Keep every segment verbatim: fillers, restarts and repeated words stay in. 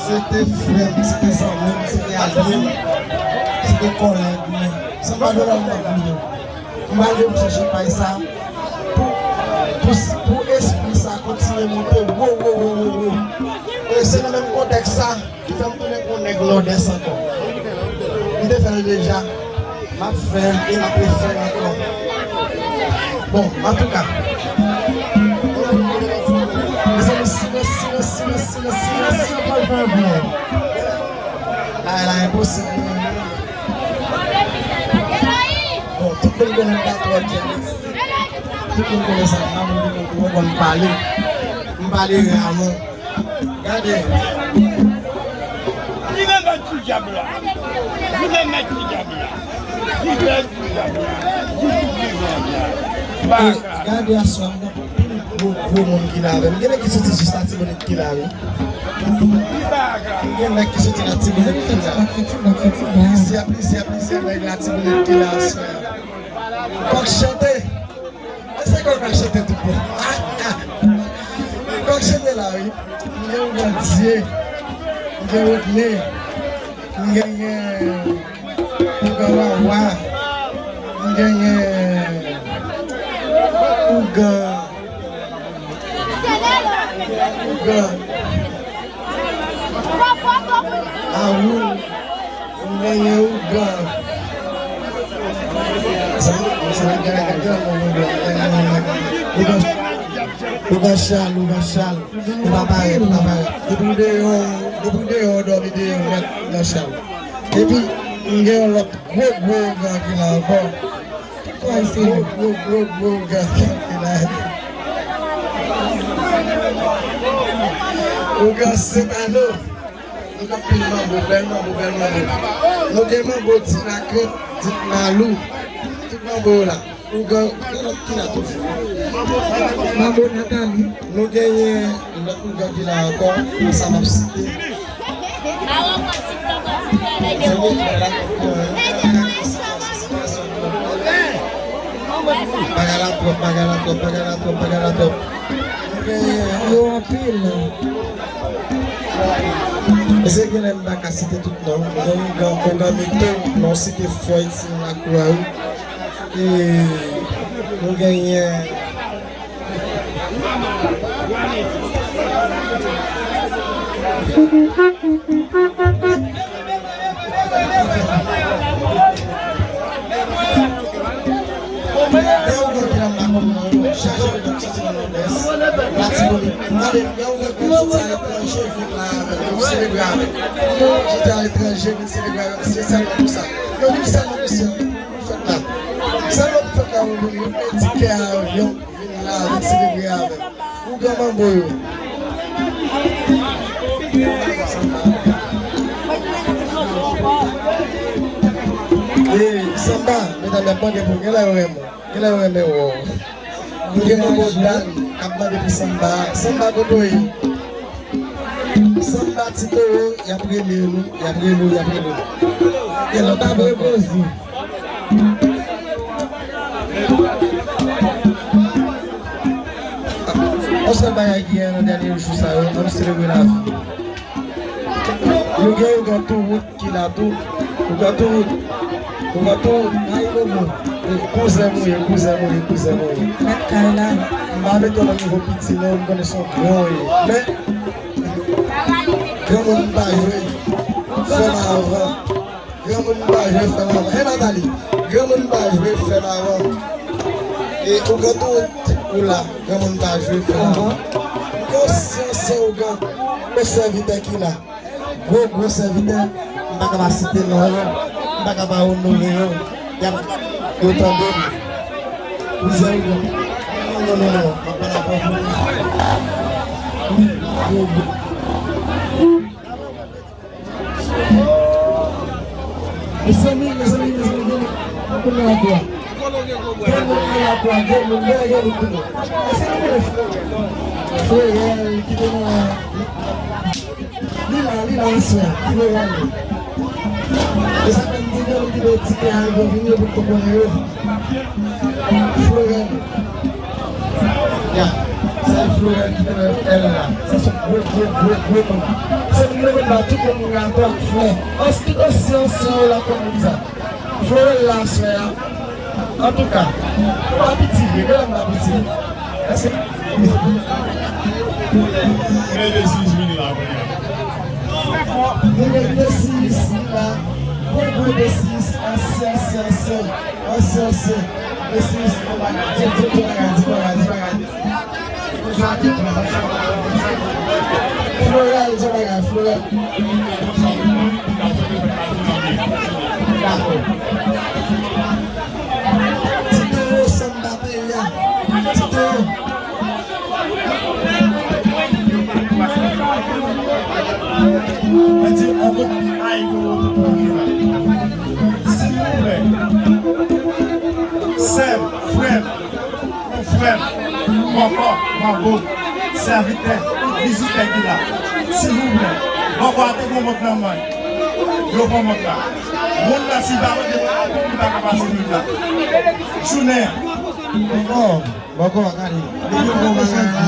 Se te frè m, se te zanmi m, se te alye m, se te kòlèg mwen. Sanba Dola m ap bliye. M pa vle m chèche pay sa pou, pou, pou espri sa kontinye monte wo, wo, wo, wo, wo. E se nan menm kontèks sa ki fè m tounen pou nèg Nòdès ankò. M te fè l deja, m ap fè l e m ap refè l ankò. Bon, antouka. Mezanmi, silans, silans, silans, silans, silans. Sa pral fè ankò? Bagay la enposib. Bon, tout moun konnen m pa twò djaz. Tout moun konnen sa, m pa moun ki konn twò konn pale. M pale raman. Gade. Li menm mèt ti dyab la. Li menm mèt ti dyab la. Li mèt ti dyab la. Li mèt ti dyab la. E, gade aswè, m gen anpil gwo, gwo moun ki la avè m. Gen nèg ki soti jis Latibonit ki la, wi. M gen nèg ki soti Latibonit ki la. Plizyè, plizyè, plizyè nèg Latibonit ki la aswè a. Kòk chante. E se kòk la chante tout bon. Kòk chante la, wi. M gen Ougan Dye. M gen Rodney. M genyen Ougan Wawa. M genyen Ougan. Ougan. Awoul. M genyen Ougan. Sa, sa, Ougan Chal, Ougan Chal. Ou pa parèt, ou pa parèt. Depi w deyò, depi w deyò, w dòmi deyò nèt, Ougan Chal. Epi, m gen yon lòt gwo, gwo Ougan ki la ankò. Gwo, gwo, gwo, gwo Ougan ki la. Ougan Sepano. Nou gen anpil manbo, bèl manbo, bèl manbo. Nou gen manbo Ti Lakrant, Ti Malou. Tout manbo yo la. Ougan, gen lòt ki la toujou. Manbo Nathalie. Nou genyen lòt Ougan ki la ankò, sa m ap site. Bagay la twòp, bagay la twòp, bagay la twòp, bagay la twòp. Yo anpil. Mesye, genlè m pa ka site tout non. Gen Ougan, Ougan Mito, non, site Floyd, si nan lakou a, wi. E nou genyen Gen yon gwo ki nan makonm nan, chaje yo t ap soti nan Nòdès, Latibonit. Gade, gen yon gwo k ap soti aletranje vin la avè m, yo selebre avè m. Jodi aletranje vin selebre avè m, espesyalman pou sa. Yo vin sèlman pou sa, pou fèt la. Sèlman pou fèt la, yo vini, yo peye tikè avyon, vin la, vin selebre avè m. Ougan manbo yo. E, sanba, medam y ap mande pou, genlè yo renmen w. Genlè yo renmen wè w. Nou gen manbo Dan k ap mande pou sanba. Sanba kote w ye? Sanba ti towo, y ap rele nou, y ap rele w, y ap rele w. Gen lòt pa vre pozi. Yon sèl bagay ki gen nan dènye jou sa yo, ann selebre lavi. Nou gen Ougan Touwout ki la tou. Ougan Touwout. Ou wè tou, ay, Gogo. E, kouzen m ou ye, kouzen m ou ye, kouzen m ou ye. Mèt kay la. M pa mete w nan nivo piti, non, m konnen se yon gran w ye. Men, granmoun pa jwe, fè m avan. Granmoun pa jwe, fè m avan. E Nathalie, granmoun pa jwe, fè m avan. E ou gen tout ou la, granmoun pa jwe, fè m avan. Gwo sèvitè ou gen, gwo sèvitè ki la. Gwo, gwo sèvitè, m pa ka pa site non yo, m pa ka pa onore yo. Y ap, yo tande m. Kouzen ou gen. Non, non, non, non, m ap pale avè w. Wi, gwo, gwo. Mezanmi, mezanmi, mezanmi, gen moun nan lakwa. Gen moun nan lakwa, gen moun, gen, gen moun tou. Èske nou konnen Florel ki te nan, li la, li la aswè, Florel. E sa fè m di gen moun ki te di ke a yo vini, yo potko konnen yo. Florel. Ya, se Florel ki te nan L la. Se yon gwo, gwo, gwo, gwo moun. Se moun ki te konn ba tout moun gato ak flè. Ansi, tout ansyen, ansyen yo la konn moun sa. Florel la aswè a. Antouka, ou pa piti vre, gade m pa piti. Èske... Men Desius vini la kounye a. Gen Desius la, gwo gwo Desius, ansyen, ansyen, ansyen, ansyen, ansyen. Desius, di bagay, di bagay, di bagay, di bagay. Florel, di bagay, Florel. Dakò. Tito, samba peyi a. Tito. Mwen di, on kout ay pou tout moun ki la. Silvouplè. Sè m, frè m, konfrè m, kòkò, manbo, sèvitè, tout vizitè ki la. Silvouplè. Bòkò a te pran mont nan men. Yo pran mont la. Moun nan si pa mete mont la, li pa ka pase mont la. Jounen an. Bòkò, bòkò, gade. Depi yo pran bagay la,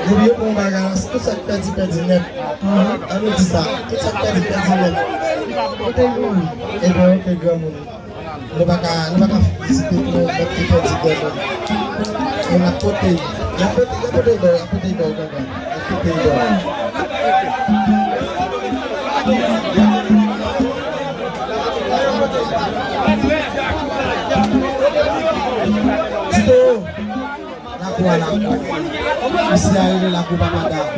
depi yo pran bagay la, tout sa k pèdi, pèdi nèt. An nou di sa, tout sa k pèdi, pèdi nèt. Kote l pran? Ebyen, ok, granmoun. Nou pa ka, nou pa ka vizite pou nou mèt ki pèdi granmoun. Men n ap pote, n ap pote, n ap pote bò, n ap pote bò, granmoun. Tito, lakou a, lakou. Isi a rele lakou Papa Dam.